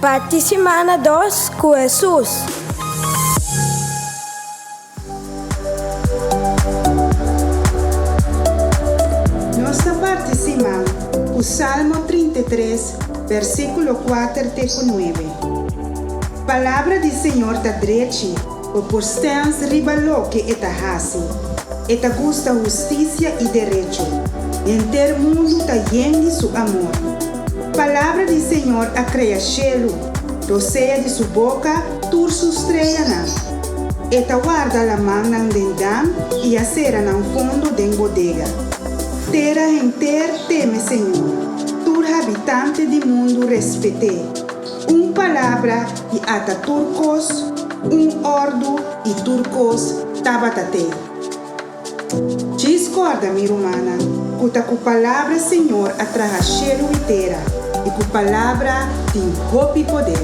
Parti simana dos ku Hesus. Nos ta parti siman ku Salmo 33, versíkulo 4 te ku 9. Palabra di Señor ta drechi, bo por stèns riba loke e ta hasi. E ta gusta hustisia i derecho. Henter mundu ta yen di su amor. Palabra di Señor a krea shelu, rosea di su boka tur su streanan. E ta warda lamannan den dam i a sera nan fondo den bodega. Tera henter teme Señor, tur habitante di mundu respet'é. Un palabra i ata tur kos, un òrdu i tur kos tabata t'ei. Djis kòrda, mi rumannan, ku ta ku palabra Señor a traha shelu i tera, i ku palabra tin hopi poder.